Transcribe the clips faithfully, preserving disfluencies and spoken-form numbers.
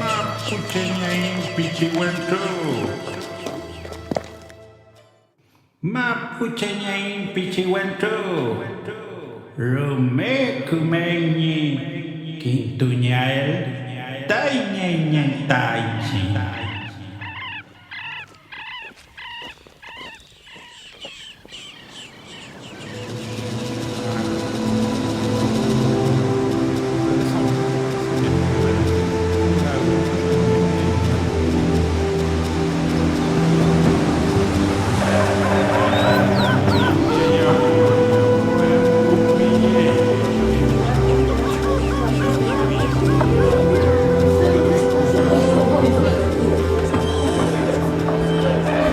Mapucheñeiñ pichi wentru. Mapucheñeiñ pichi wentru. Rume kümey ñi kintungeael tañi ngen ta iñchiñ.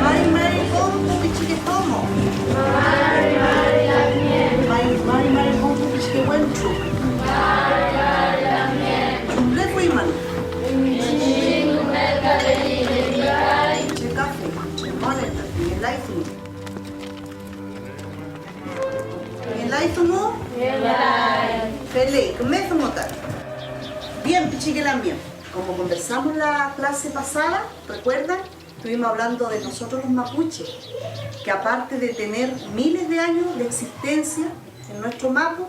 Mari mari kom pu pichike domo. Mari mari kom pu pichike wentru. Chumle fuymün. Che kafe, che mole, ngelay dungu. ¿Ngelay dungu? Ngelay. Feley, küme dungu ta. Bien, pichike lamien. Como conversamos la clase pasada, ¿recuerdan? Estuvimos hablando de nosotros los mapuches, que aparte de tener miles de años de existencia en nuestro mapu,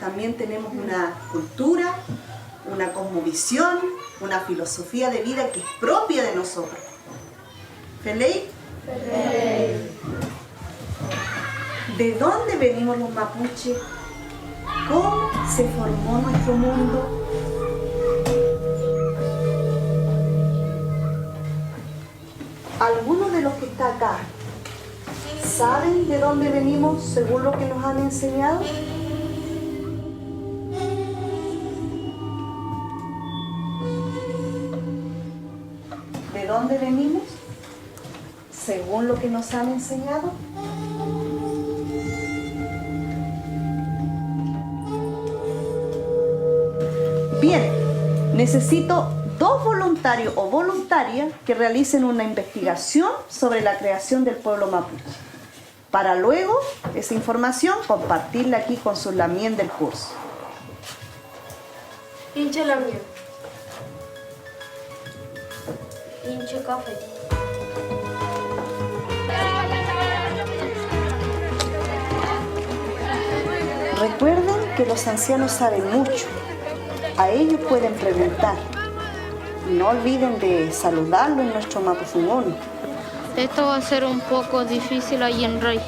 también tenemos una cultura, una cosmovisión, una filosofía de vida que es propia de nosotros. ¿Feley? ¿De dónde venimos los mapuches? ¿Cómo se formó nuestro mundo? ¿Alguno de los que está acá saben de dónde venimos según lo que nos han enseñado? ¿De dónde venimos según lo que nos han enseñado? Bien, necesito dos voluntarios o voluntarias que realicen una investigación sobre la creación del pueblo mapuche, para luego esa información compartirla aquí con sus lamien del curso. Iñche lamien. Iñche kafe. Recuerden que los ancianos saben mucho. A ellos pueden preguntar. No olviden de saludarlo en nuestro mapudungun. Esto va a ser un poco difícil allí en Rey.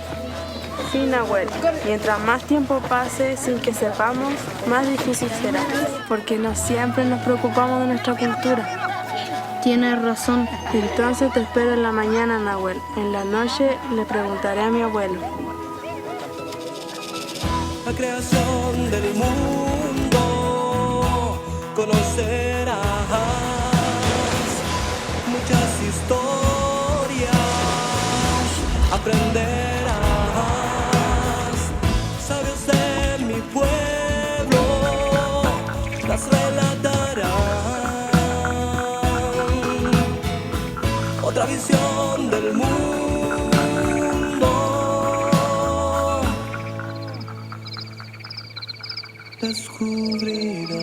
Sí, Nahuel. Mientras más tiempo pase sin que sepamos, más difícil será. Porque no siempre nos preocupamos de nuestra cultura. Tienes razón. Entonces te espero en la mañana, Nahuel. En la noche le preguntaré a mi abuelo. La creación del mundo conocerás muchas historias, aprenderás. Sabios de mi pueblo las relatarán. Otra visión del mundo. Descubrirás.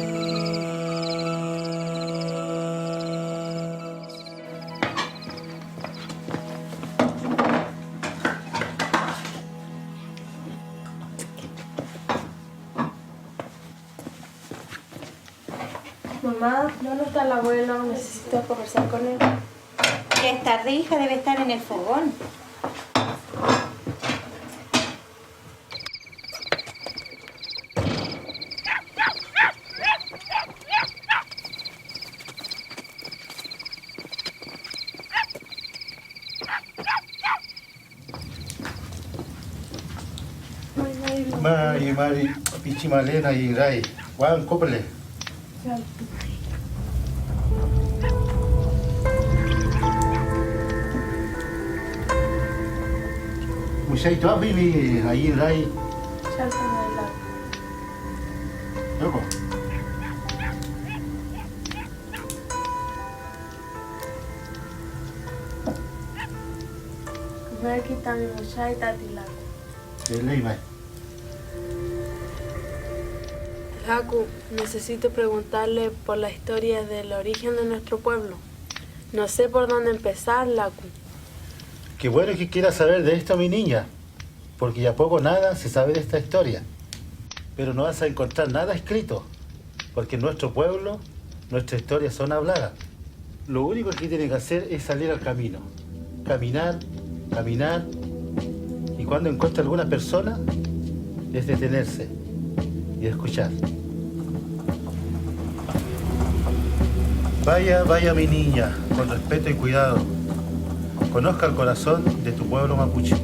Mamá, ¿dónde está el abuelo? Necesito conversar con él. Ya es tarde, hija, debe estar en el fogón. Mari, mari, pichi Malena y Ray, wangkupüle. Muchaytu apimi ayin Ray. Yoko. Mari tami muchay tati laku. Feley may. Jaku, necesito preguntarle por la historia del origen de nuestro pueblo. No sé por dónde empezar, Laku. Qué bueno que quiera saber de esto, mi niña, porque ya poco nada se sabe de esta historia. Pero no vas a encontrar nada escrito, porque en nuestro pueblo nuestras historias son habladas. Lo único que tiene que hacer es salir al camino, caminar, caminar, y cuando encuentre alguna persona, es detenerse y escuchar. Vaya, vaya mi niña, con respeto y cuidado. Conozca el corazón de tu pueblo mapuche.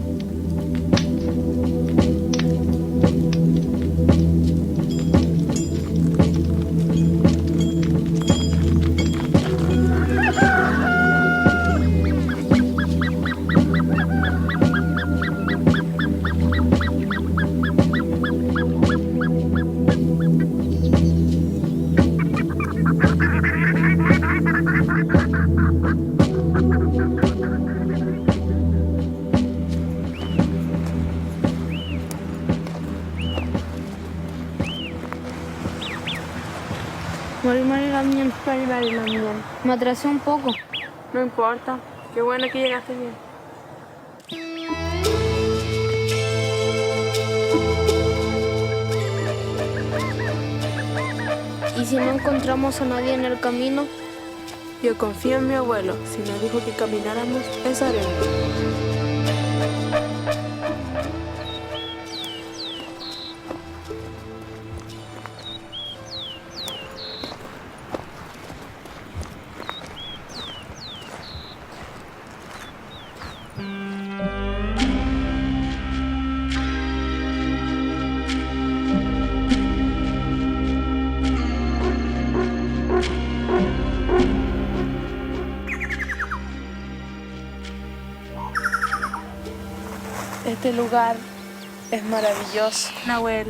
Mari mari lamngen. Mari mari lamngen. Me atrasé un poco. No importa. Qué bueno que llegaste bien. ¿Y si no encontramos a nadie en el camino? Yo confío en mi abuelo. Si nos dijo que camináramos, eso haremos. Este lugar es maravilloso. Nahuel.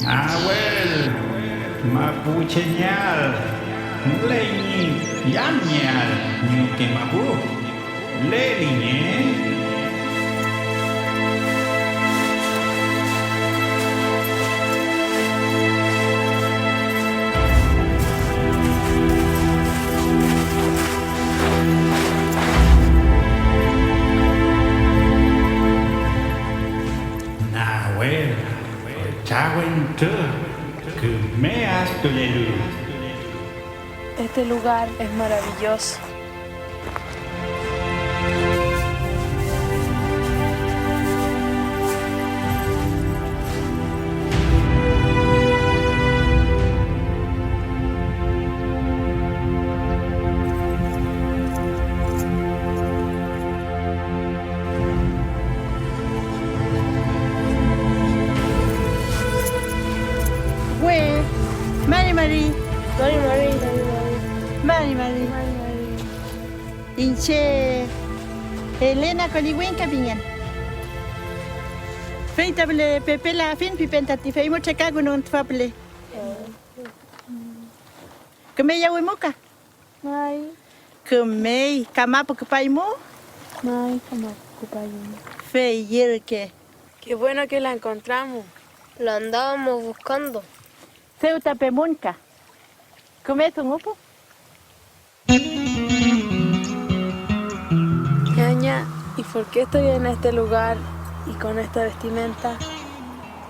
Nahuel, mapuchengeael, müley ñi yamngeael ñuke mapu. Leliñe. Nahuel, fütra wentru, küme adkülelu. Este lugar es maravilloso. We, mari mari. Mari mari, mari mari. Mari mari. Mari mari. Iñche Elena Koliwingka pingen. Fey ta püle Pepe Lafin pipen tati feymu trekakünun tüfa püle. Küme yawimuka. May. Kümey, kamapu küpaymu. May, kamapu küpaymu. Fey ürke. Qué bueno que la encontramos. La andábamos buscando. Dew ta pemunka. Küme dungupu. Ñaña, ¿y por qué estoy en este lugar y con esta vestimenta?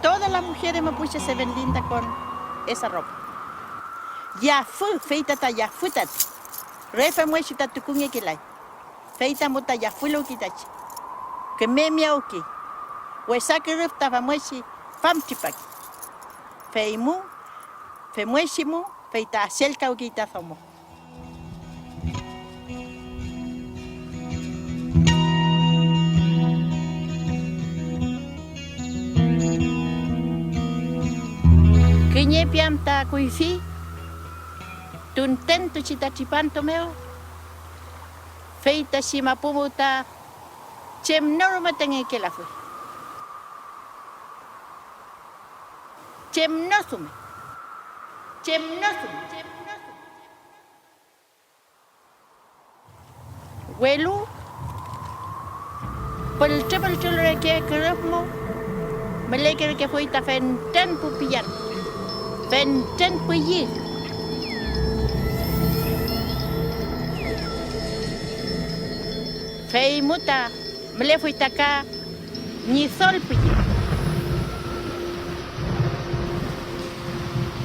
Todas las mujeres mapuche se ven lindas con esa ropa. Yafü, fey ta, ta yafü tati. Re femngechi ta tukungekelay. Fey ta mu ta yafüluwki ta che. Küme miyawki. Wesa kürüf ta famngechi famtripaki. Feymu, femngechi mu, fey ta aselkawki ta domo. Kiñe piam ta kuyfi tuntentuchi ta tripantu mew, fey ta chi mapu mu ta chem no rume ta ngekelafuy. Chem no rume. Chem no rume. Welu pültrü pültrül reke kürüf mu, Mülekerkefuy ta fentren pu pillan, fentren püllü. Feymu ta mülefuy ta ka ñidol püllü.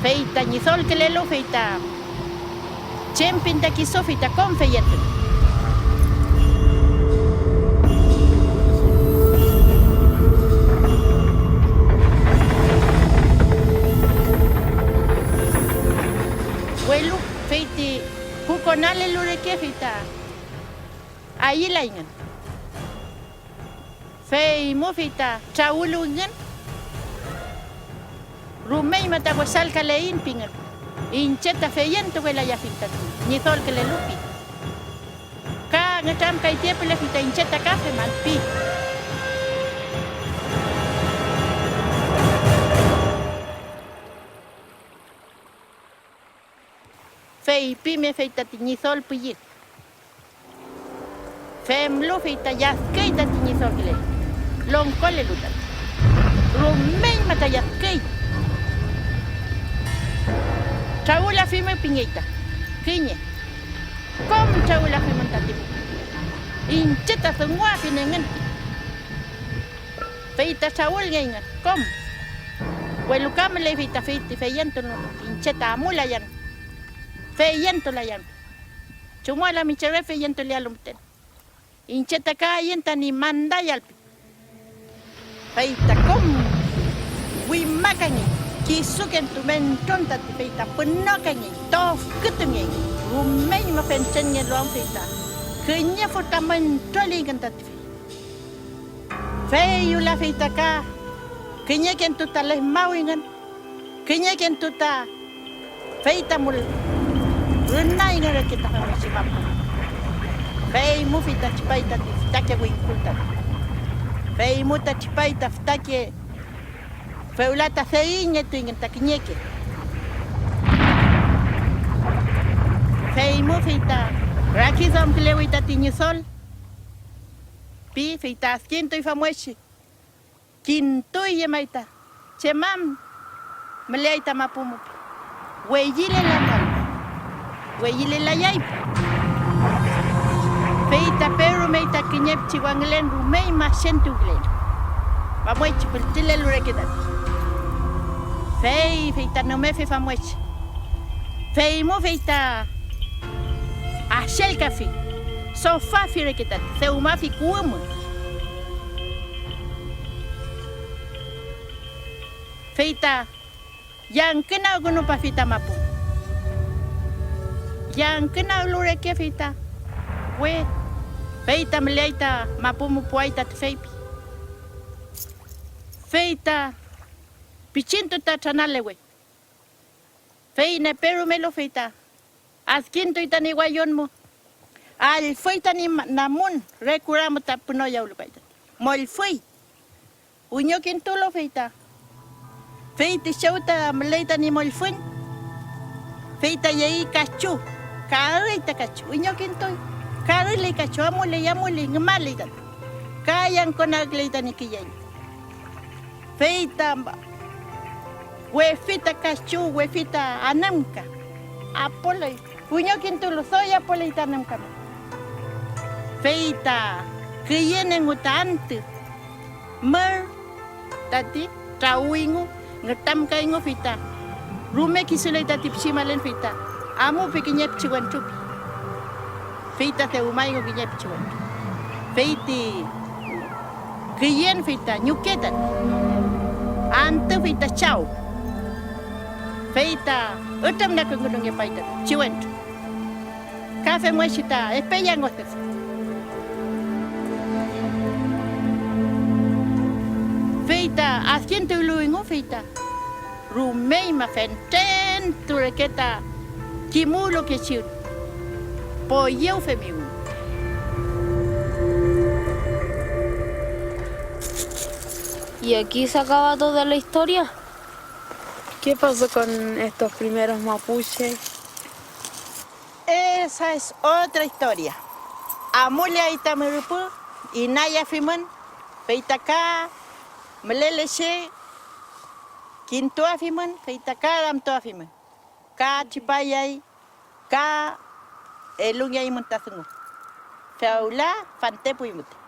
Fey ta ñidolkülelu, fey ta chem pin ta kisu, fey ta kom feyentun. Welu fey ti pu konalelu reke, fey ta ayülayngün. Feymu fey ta trawüluwingün, rumeñma ta wesalkaleiñ pingün, iñche ta feyentuwelayafiñ tati ñidolkülelu pi. Ka ngütramkaytepülefi ta iñche ta ka feman pi. Feypimefey tati ñidol püllü. Femlu fey ta lladküy tati ñidolkülelu, longkolelu tati. Rumeñma ta lladküy. Trawülafimi pingey ta kiñe. Kom trawülafimün tati pu. Iñche ta dunguafin engün. Fey ta trawülngeyngün kom. Welu ka müley fey ta fey ti feyentun, iñche ta amulayan, feyentulayan. Chumuel am iñche re feyentulealu müten. Iñche ta ka ayün tañi mandayal pi. Fey ta kom wimakangey, kisukentu mentron tati, fey ta pünokangey, tofkütungey, rumeñma fentrenngelu am, fey ta kiñe fütra mentroleyngün tati fey. Fey yulafey ta ka kiñekentu ta lefmawingün, kiñekentu ta fey ta mül-, rünayngün reke ta famngechi mapu. Feymu fey ta tripay tati fütake wingkul tati. Feymu ta tripay ta fütake, fewla ta deyiñetuyngün ta kiñeke. Feymu fey ta rakiduamkülewi tati Ñidol, pi, fey ta adkintuy famngechi. Kintuy llemay ta chem am müleay ta mapu mu pi. Weyilelamal, weyilelayay. Fey ta Pedro mey ta kiñe pichi wangülen rumey masentuwkülen, famngechi pültrülelu reke tati. Fey, fey ta nümefi famngechi. Feymu fey ta axelkafi, sofafi reke tati, dewmafi kuwü mu. Fey ta llangkünagkünupafi ta mapu. Llangkünaglu reke fey ta we, fey ta müleay ta mapu mu puay ta tüfey pi. Fey ta pichintu ta tranalewe. Fey nepe rumelu fey ta adkintuy tañi wallon mu, allfüy tañi ma-, namun, re kura mu ta pünoyawlu kay tati, mollfüy. Wiñokintulu fey ta, fey ti chew ta müley tañi mollfüñ, fey ta yey kachu, karüy ta kachu, wiñokintuy, karüley kachu, amuley, amuley, ngümaley tati, ka yangkonagküley tañi kiyeñ. Fey ta wefi ta kachu, wefi ta anümka, apoley, wiñokintulu doy apoley ta anümka mew. Fey ta küyen engu ta antü, mür tati trawüyngu, ngütramkayngu, fey ta rume kisuley tati pichi malen, fey ta amupi kiñe pichi wentru pi. Fey ta dewmayngu kiñe pichi wentru. Fey ti küyen fey ta ñuke tati, antü fey ta chaw. Fey ta ütrüfnagkünungepay tati pichi wentru. Ka femngechi ta epeyangotefu. Fey ta adkintuwlu engu, fey ta rumeñma fentren tu reke ta kimuwlukechi poyew femiwi. Y aquí se acaba toda la historia. ¿Qué pasó con estos primeros mapuches? Esa es otra historia. Amuleay ta mürüpü, inayafimün, fey ta ka Mülele che, kintuafimün, fey ta ka ramtuafimün, ka tripayay, ka elungeaymün ta dungu. Fewla fantepuy müten.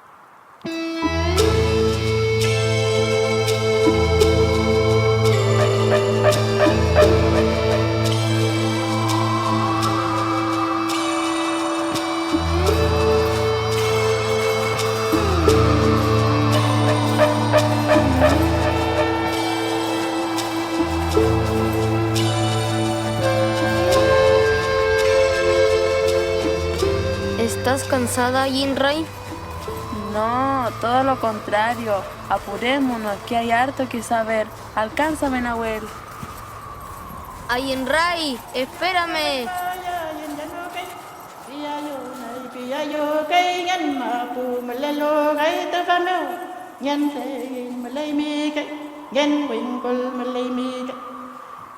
¿Estás cansada, Ayin Ray? No, todo lo contrario. Apurémonos, que hay harto que saber. Alcánzame, Nahuel. Ayin Ray, espérame.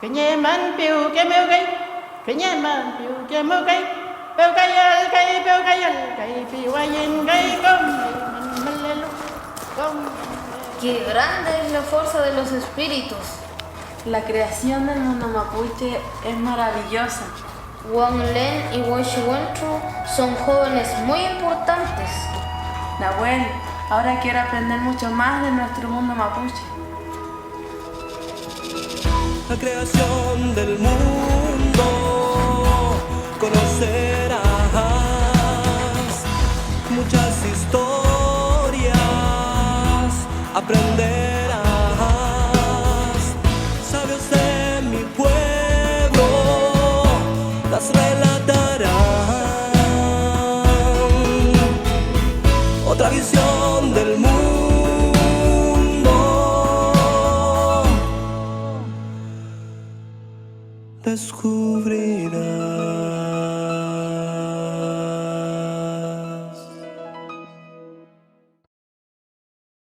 Kiñe man piwke mew kay, kiñe man piwke mew kay, pewkayal kay, pewkayal kay, piwayen kay, kom eymün mülelu, kom. Qué grande es la fuerza de los espíritus. La creación del mundo mapuche es maravillosa. Wang Len y Woshi Wentru son jóvenes muy importantes. Nahuel, ahora quiero aprender mucho más de nuestro mundo mapuche. La creación del mundo conocerás, muchas historias aprenderás. Sabios de mi pueblo las relatarán. Otra visión del mundo descubrirás.